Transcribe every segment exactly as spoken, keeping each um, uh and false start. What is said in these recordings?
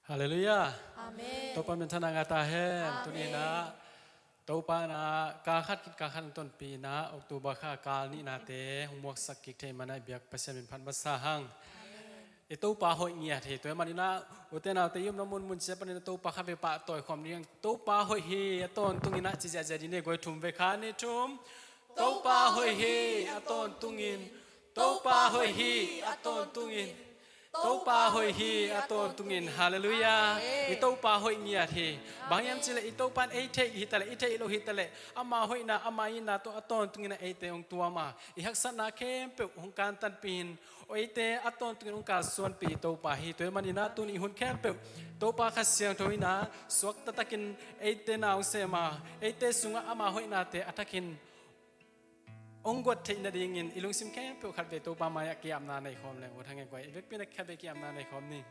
Halleluiah. Amen. Topa minthanna ngah ta hen. Amen. Tuni-in ah Topa in ah kal khat khit kal khat hong tonpih in ah October kha kal nihnate hong muaksak kik thei man ah i biak Pasian min phat masa hang. Amen. I Topa hoih ngiat hi. Tua ahih manin ah ute naute, i omna munmun ciat panin ah Topa khatvei pahtawi khawm ding. Topa hoih hi, a tawntungin ah ci ziahziah ding ni. Guai, thum vei, khat, nih, thum. Topa hoih hi, a tawntungin. Topa hoih hi, a tawntungin. Topa hoih hi, a tawntungin. Halleluiah. Amen. I Topa hoih ngiat hi. Bang hiam cih leh i Topa in ei theih hi taleh, i theih loh hi taleh, ama hoihna, ama itna tawh a tawntungin ah eite hong tuam a, i haksatna khempeuh hong kantanpih in, eite a tawntungin hong kalsuanpih i Topa hi. Tua ahih manin ah tuni hun khempeuh Topa Kha Siangtho in ah suakta takin eite na hong sem a, eite sungah ama hoihnate a thakin hong guat theih nadingin i lungsim khempeuh khatvei Topa mai-ah ki-apna nei khawm leng ut hang e. Guai, i vekpi-in ah khatvei ki-apna nei khawm ni.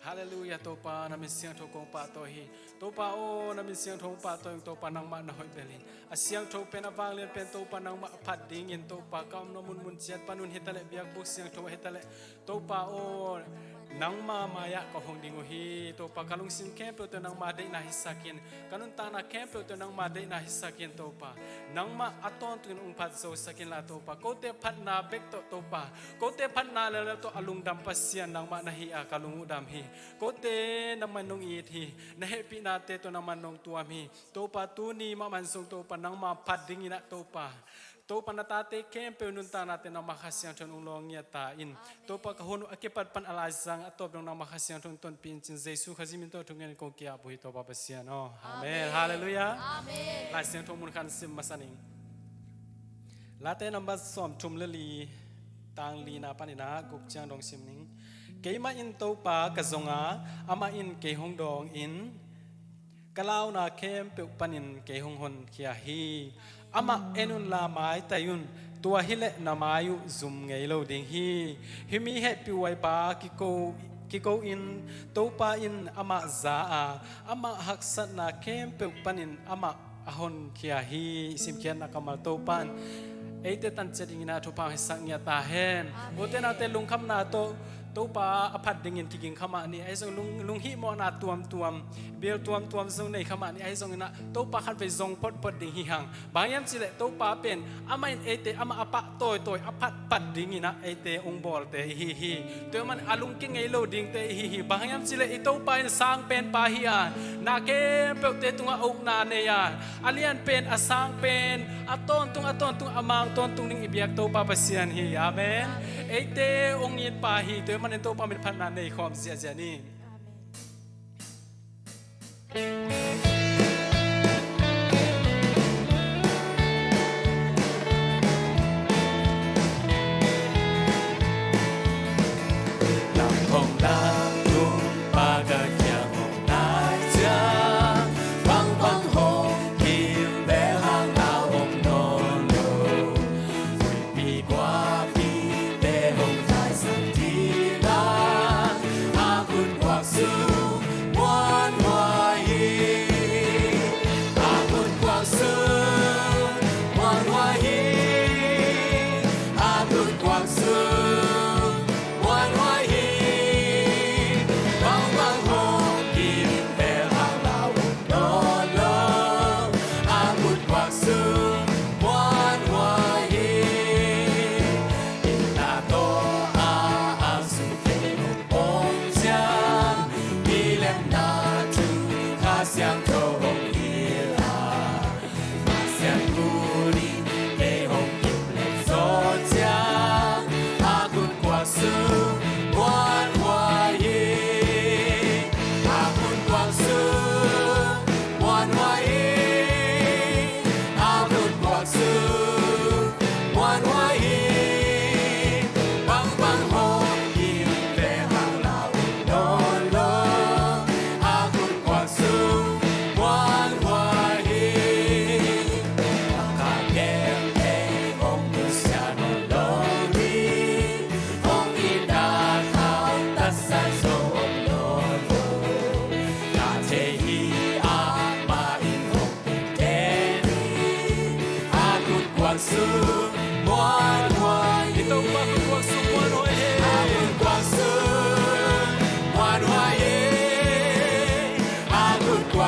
Halleluiah. Topa, na min siangtho kong pahtawi hi. Topa aw, na min siangtho kong pahtawi hi. Topa, nangmah na hoih bel hi. A siangtho pen, a vanglian pen Topa, nangmah a phat dingin Topa, ka omna munmun ciat panun hi taleh, biakbuk siangtho ah hi taleh, Topa aw, nangma mai-ah ka hong ding uh hi. Topa, ka lungsim khempeuh tawh nangma deihna hisak in, ka nuntakna khempeuh tawh nangma deihna hisak in Topa. Nangmah a tawntungin hong phat zosak inla Topa, kote phatna bek tawh Topa, kote phatna leuleu tawh a lungdam Pasian nangmah na hi a, ka lung uh dam hi. Kote nangman nong it hi. Na hehpihnate tawh nangman nong tuam hi. Topa, tuni mahmah zong Topa, nangma phat dingin ah Topa, Topa, na tate khempeuh nuntaknate nangma Kha Siangtho in hong lawng ngiat ta in. Amen. Topa, ka hun uh a kipat pan a laizang a tawp dong nangma Kha Siangtho in tonpih in cin, Jesu Khazih min tawh thungen in kong ki-ap uh hi Topa Pasian aw. Amen. Amen. Halleluiah. Amen. Lai Siangtho mun khat sim masa ning. Late number sawmthum le li, tang lina panin ah guk ciang dong sim ning. Keimah in Topa ka zong a, amah in kei hong dawng in, ka launa khempeuh panin kei hong honkhia hi. Amah en unla maitai un, tua hileh na mai uh zum ngei lo ding hi. Hih mi hehpihhuaipa kiko, kiko in, Topa in amah za a, amah haksatna khempeuh panin amah a honkhia hi. I simkhiatna kammal Topa in eite tan ciat dingin ah thupha hong hisak ngiat ta hen. Amen. Ute naute, lungkhamna tawh Topa a phat dingin kiging kha mah ni. Ahi zong lung, lunghihmawhna tuamtuam, bial tuamtuam zong nei kha mah ni. Ahi zongin ah Topa khatvei zong photphot ding hi hang. Bang hiam cih leh Topa pen amah in eite amah a pah tawitawi a phatpat dingin ah eite hong bawlte i hi hi. Tua ahih manin a lungkia ngei lo dingte i hi hi. Bang hiam cih leh i Topa in sang penpa hi a, na khempeuhte tungah a ukna nei a, a lianpen, a sangpen, a tawntung, a tawntung, a mang tawntung ding i biak Topa Pasian hi. Amen. Amen. Eite hong itpa hi. Tua ahih manin Topa min phatna nei khawm ziahziah ni. Amen. Lam hong lam tung pa ka kiang hong nai ciang, bang bang hong kim bel hang lau om nawn lo. Huihpi guahpite hong taisan ding a, a khut guak sung muanhuai hi.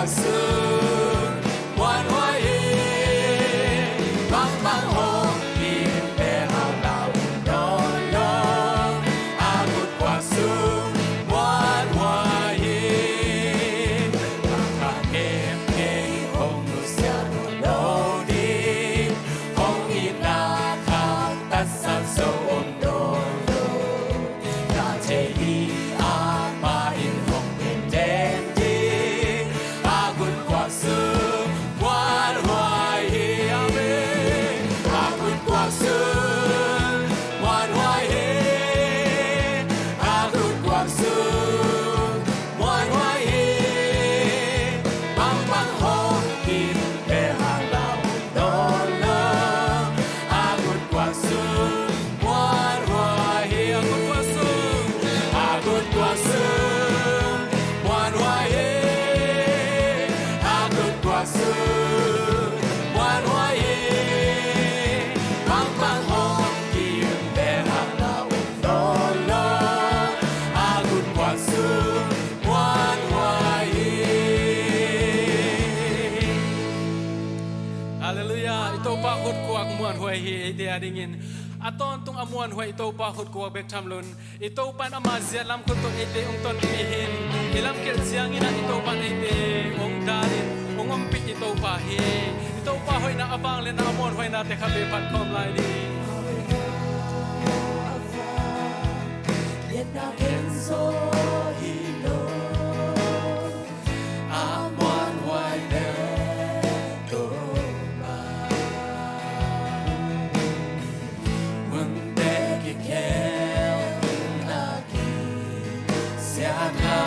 sung muanhuai hi. Bangbang hong kim bel hau lau nawn lo, a gutkuak sung muanhuai hi. Bangkah kep kei hong nusia nawn lo ding, hong itna khang tatsat zo om nawn lo. Na thei ding a, Pa in hong tenten ding, a gutkuak sung muanhuai hi. Amen. A gutkuak sung muanhuai hi. A gutkuak sung muanhuai hi. Bangbang hong kim bel hau lau nawn lo, a gutkuak sung muanhuai hi. A gutkuak sung, a gutkuak sung muanhuai hi. A gutkuak sung muanhuai hi. Bangbang hong kim bel hau lau nawn lo, a gutkuak sung muanhuai hi. Halleluiah. I Topa khutkuak muanhuai hi. Eite adingin a tawntung a muanhuai i Topa khutkuak bek tham loin, i Topa in ama ziat lam khut tawh eite hong tonpih hi. I lamkilh ciangin ah i Topa in eite hong dalin hong ompih i Topa hi. I Topa hoihna a vangliatna a muanhuainate khat vei phat khawm lai ni. Liatna khen zaw hi lo, a muanhuai bel Topa. Munte kikhel in a kisiatna,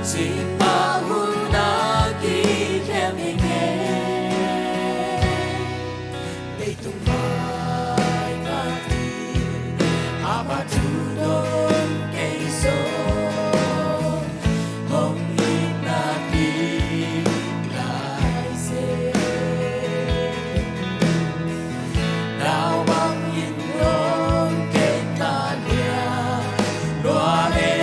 cimah hun a kikhel ngei ngei. Leitung vai khat in a pa thu don kei zaw, hong itna ding lai se. Nau bangin hong kei ta lian lua e,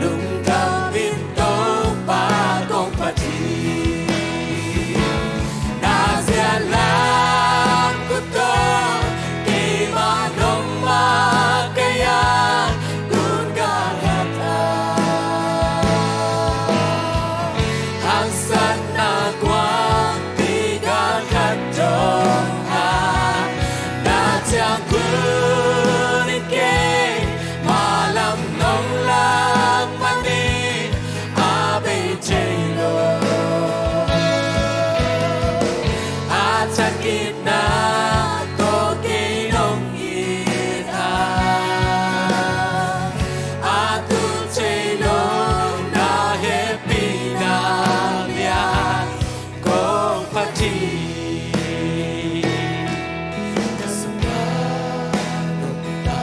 lungdam in Topa kong phat hi. Na ziat lam khut tawh keimah nong makaih a, kun galkhat a, haksatna guangpi galkhat dong a, na ciang kun in keimah lam nong lak manin a bei thei lo. A thak itna tawh kei nong it a, a tun thei lo na hehpihna lian kong phat hi. Ka sungah nopna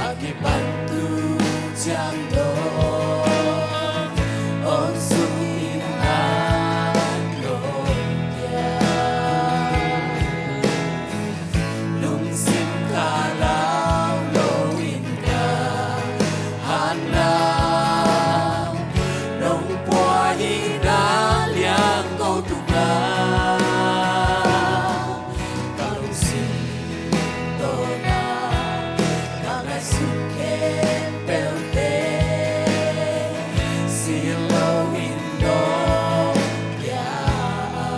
a kipan tu ciang dong, hong sung in nang nong piak. Lungsim khalau lo in ka hatna, nong pua hi na liang ko tung a, ka lungsim tawh na ka ngaihsut khempeuhte sin lo in nong piak a,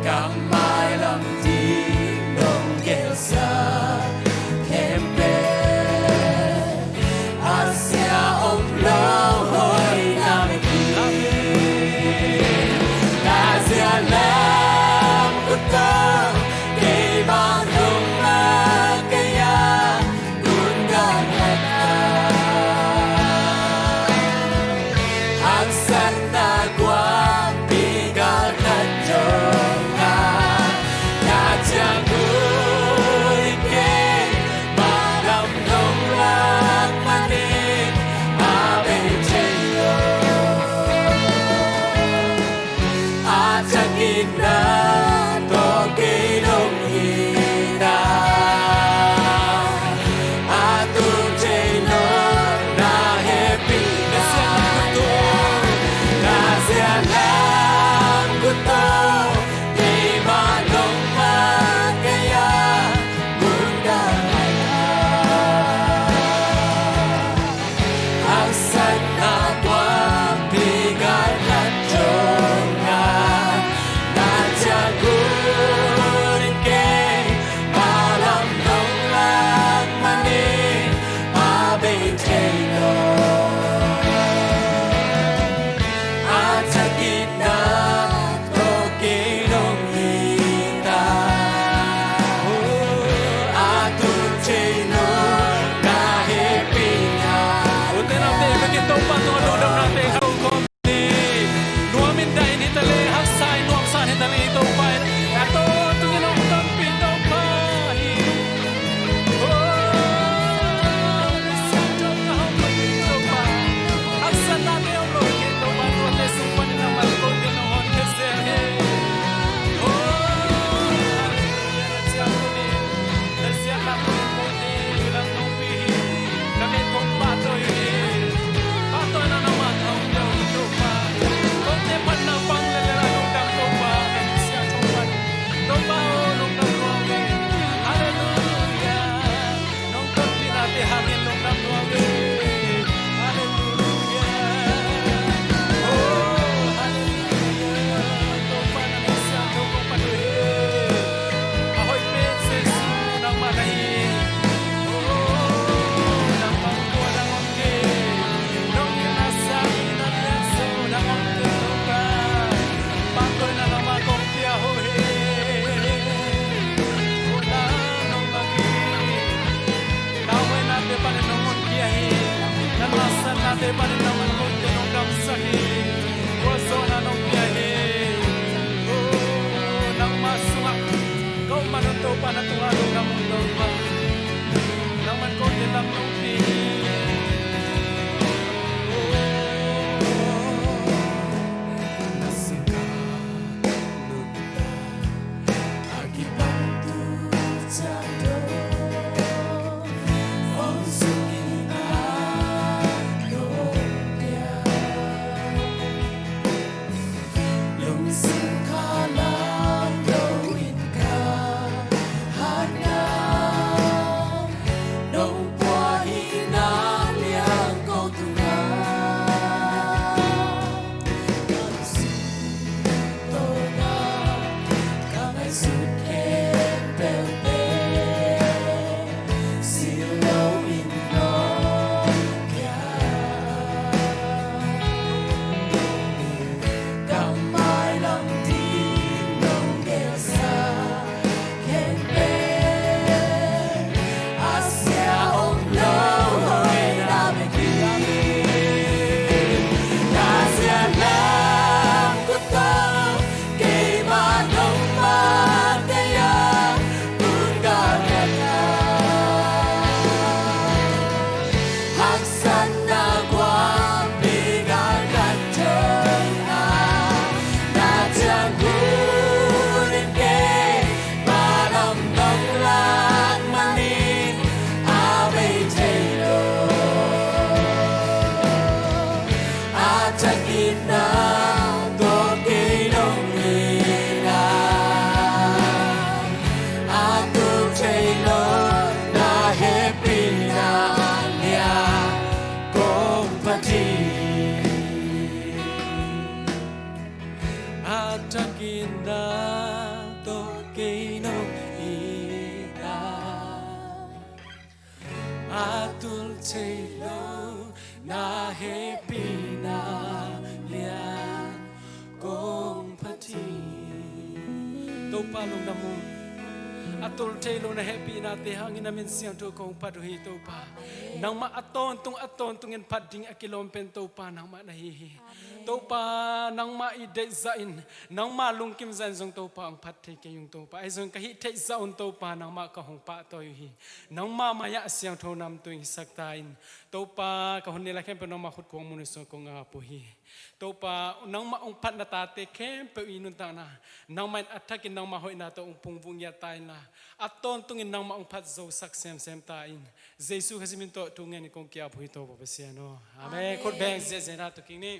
ka mailam ding nong gelhsak khempeuh a sia om lo hoihna bek hi. Na ziat lam khut tawh keimah nong makaih a, kun galkhat a, haksatna guangpi galkhat dong a, na ciang kun Te panin nangman kote nong damsak hi. Gualzawhna nong pia hi. Oh, nangmah sungah ka om man un Topa na tungah lungdam ung Topa. Nangman kote lam nong pia hi. Oh, na sungah nuntak a kipan tu ciang dong hong suk in a nong pia. Lungsim khalam lo in ka hatna nong pua hi na liang ko tungah. Ka lungsim tawh na ka ngaihsut khempeuhte sil lo in nong kia. Ka mailam ding nong gelsa khempeuh a sia om lo hoih na bek hi. Na sia lam kut tawh keimah nong mate a kun galkhat a, haksatna guahpi galkhat thei a, na ciang hun in keimah lam nong lak manin a bei thei lo. A thakin na tawh kei nong it a, a tul thei lo na hehpihna lian kong phat hi. A thakin na tawh kei nong it a, a tul thei lo na hehpihna lian kong phat hi. Topa lungdam ung. A tul thei lo na hehpihnate hangin na min siangtho kong phat uh hi Topa. Nangmah a tawntung a tawntungin phat ding a kilawm pen Topa nangmah na hi hi. Topa nangmah i deih zahin, nangmah lungkim zahin zong Topa hong phat thei kei ung Topa. Ahi zong ka hih theih zah un Topa nangmah ka hong pahtawi uh hi. Nangmah mai-ah a siangtho namtui hong hisak ta in. Topa ka hun nila khempeuh nangmah khut kong mun uh sung kong ap uh hi. Topa nangmah hong phat na tate khempeuh i nuntakna nangmah in a thakin nangmah hoihna tawh hong pungvung ngiat ta inla, a tawntungin nangmah hong phat zosak semsem ta in. Jesu Khazih min tawh thu ngen in kong ki-ap uh hi Topa Pasian aw. Amen. Khut beng ziahziah na tu kik ni.